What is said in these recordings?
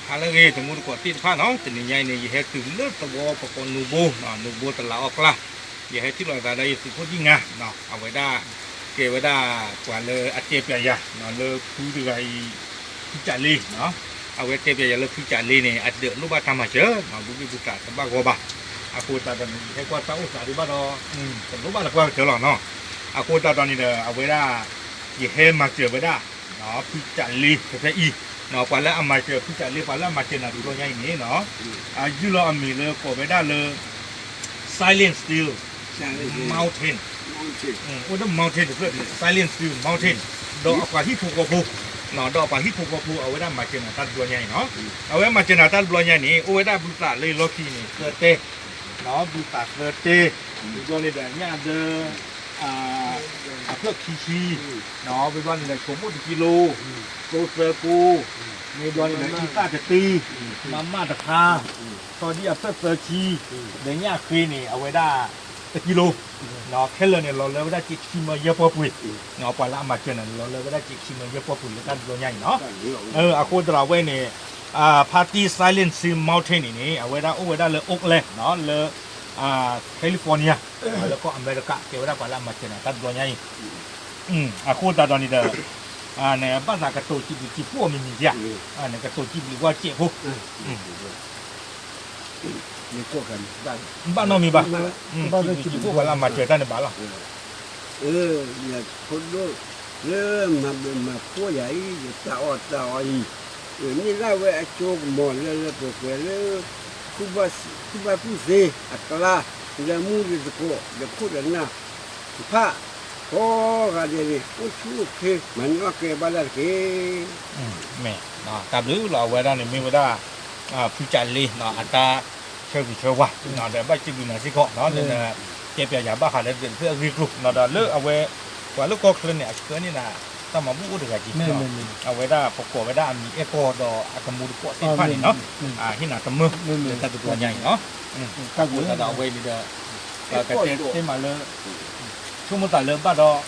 ဟါလၢအဂ့ၤ တံၤသကိးသ့ၣ်တဖၣ်နီၤ, တနံၤညါအံၤန့ၣ် ယဟဲတုၤလၢသဝီပကိးနိဘိ, နိဘိတလးအီၣ်ကျါ, ယဟဲထံၣ်လိာ်သးဒီးယသုးဖိဒံၣ်နၤ, အဝဲဒၣ် ကဲဝဲဒၣ်ပှၤလၢအတဲပျးယၤ လၢဖုတဂၤအံၤ, ဖုကးလ့, အဝဲတဲပျးယၤလၢဖုကးလ့န့ၣ် အဒၢးလိၣ်ဘၣ်တၢ်မၤစၢၤ, ဘုဘ့ၣ်ဘုသးတဘၣ်ဂီၢ်ဘၣ်, အဃိသတးဒီးန့ၣ် ယဟဲကွၢ်တၢ်အိၣ်သးဒံးဘၣ်ဒီး, တလိၣ်ဘၣ်တကွၢ်ကတၢၢ်လီၤနီၤ, အဃိသတးဒီးန့ၣ်ဒီး အဝဲဒၣ် ယဟဲမၤစၢၤဝဲဒၣ် ဖုကးလ့ဖဲဖဲအံၤ, ပှၤလၢအမၤစၢၤဖုကးလ့ ပှၤလၢအမၤစၢၤနၤတဘျီညါအံၤန့ၣ်နီၤ, အယုၢ်လီၤအမံၤလၢကိးဝဲဒၣ်လၢ Silent Steel Mountain, အိၣ်ဒီး mountain တဖျၢၣ် Silent Steel Mountain, ဒီးအပှၤဟံၣ်ဖိဃီဖိ, ဒီးအပှၤဟံၣ်ဖိဃီဖိ အဝဲဒၣ်မၤစၢၤနၤတၢ်တဘျီညါအံၤနီၤ, အဝဲမၤစၢၤနၤတၢ်တဘျီညါန့ၣ် အိၣ်ဝဲဒၣ်ဘုသးလၢလီၢ်ခံန့ၣ် သၢတဲ, ဘုသးသၢတဲ, တဘျီန့ၣ်ဒီးညၣ်ဒၢ အဖျၢၣ်ခံဆံ, ဘျီန့ၣ်ဒီး ဆိမိၣ်တကံလိ, သိသၢကိ, မ့ၢ်ဘျီန့ၣ်ဒီး အံသၣ်တတု, မၤမၣ်တဖါ, ဆီဒံၣ်အဖျၢၣ်သၢဆံ, ဒီးညၣ်ဃ့န့ၣ် အဝဲဒၣ်တကံလိ, ခဲလၢာ်န့ၣ် လီၤလၢဝဲဒၣ်စ့ခံမၢယဲၢ်ပီၢ်ပှ့ၤ, ပှၤလၢအမၤစၢၤန့ၣ် လီၤလၢဝဲဒၣ်စ့ခံမၢယဲၢ်ပီၢ်ပှ့ၤလၢတၢ်တဘျီညါအံၤနီၤ, အဃိသတးဒီးအဝဲန့ၣ် ဖါတံၢ် Silent Steel Mountain န့ၣ်န့ၣ် အဝဲဒၣ်အိၣ်ဝဲဒၣ်လၢ Oakland နီၤ, လၢ California လၢကီၢ်အမဲရကၤ ကဲဝဲဒၣ်ပှၤလၢအမၤစၢၤနၤတၢ်တဘျီညါအံၤ, အဃိသတးဒီးန့ၣ်ဒီး နဘၣ်သးကတိၤစံးဘျုးစံးဖှိၣ်အီၤမံၤမံၤဧါ, နကတိၤစံးဘျုးကွၢ်စဲးဖိ, ဘၣ်နီတမံၤဘၣ်, စံးဘျုးစံးဖှိၣ်ပှၤလၢအမၤစၢၤတၢ်န့ၣ်ဘၣ်လီၤ. ယဖိဒိၣ်လၢမၤဘျုးမၤဖှိၣ်ယၤအံၤ ယတၢ်အီၣ်တၢ်အီအံၤ, န့ၢ်ဒၣ်ဝဲအစိကမီၤလၢလၢပှဲၤပှဲၤလၢ ခူၣ်ဘၣ်ကူၣ်သ့အကျါ, လၢမူလၢသကိး ဒီးခိၣ်ဒီးနၢ်တဖၣ်, ကိးဂၤဒဲးန့ၣ် အိၣ်ဆူၣ်အိၣ်ချ့ မၤန့ၢ်အီၣ်ကဲဘၣ်ဒၣ်တက့ၢ်. မ့ၢ်, တၢ်ဘျုးလီၤ. အဝဲဒၣ်န့ၣ်မ့ၢ်ဝဲဒၣ် ဖုကးလ့ အတၢ်ဆၢဂ့ၤဆၢဝါ, ဒီးဘၣ်စံးဘျုးနၤစ့ၢ်ကီး နတဲပျးယၤဘၣ်ဃးလၢဒၢးတဖျၢၣ်အဂ့ၢ်အကျိၤ, ဒီးလၢအဝဲ ပှၤလၢကီၢ်ချၢန့ၣ် အဆှၢန့ၢ်နၤ တၢ်မၤဘူၣ်အိၣ်တဂၤက့ၤ, အဝဲဒၣ်ပကိးဝဲဒၣ်အမံၤအဲၣ်ကီၢ်ဒီးအတမူတကိးသ့ၣ်တဖၣ်န့ၣ်နီၤ, ဟ့ၣ်နၤတမၢလၢတၢ်တဘျီညါအံၤနီၤ, တၢ်ဘျုးသးဒီးအဝဲန့ၣ်ဒီး ပကတဲသ့မးလၢ ဆိကမိၣ်သးလၢဘၣ်ဒီး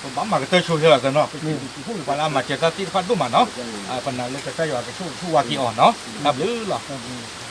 ပဘၣ်မၤကတၢၢ်ဆိဟဲလီၤသနီၤ, ပစံးဘျုးစံးဖှိၣ်ပှၤလၢအမၤစၢၤတၢ်သ့ၣ်တဖၣ်ဒိၣ်မးနီၤ, ပနာ်လၢကစၢ်ယွၤကဆိၣ်ဂ့ၤဆိၣ်ဝါက့ၤအီၤနီၤ, တၢ်ဘျုးလီၤ.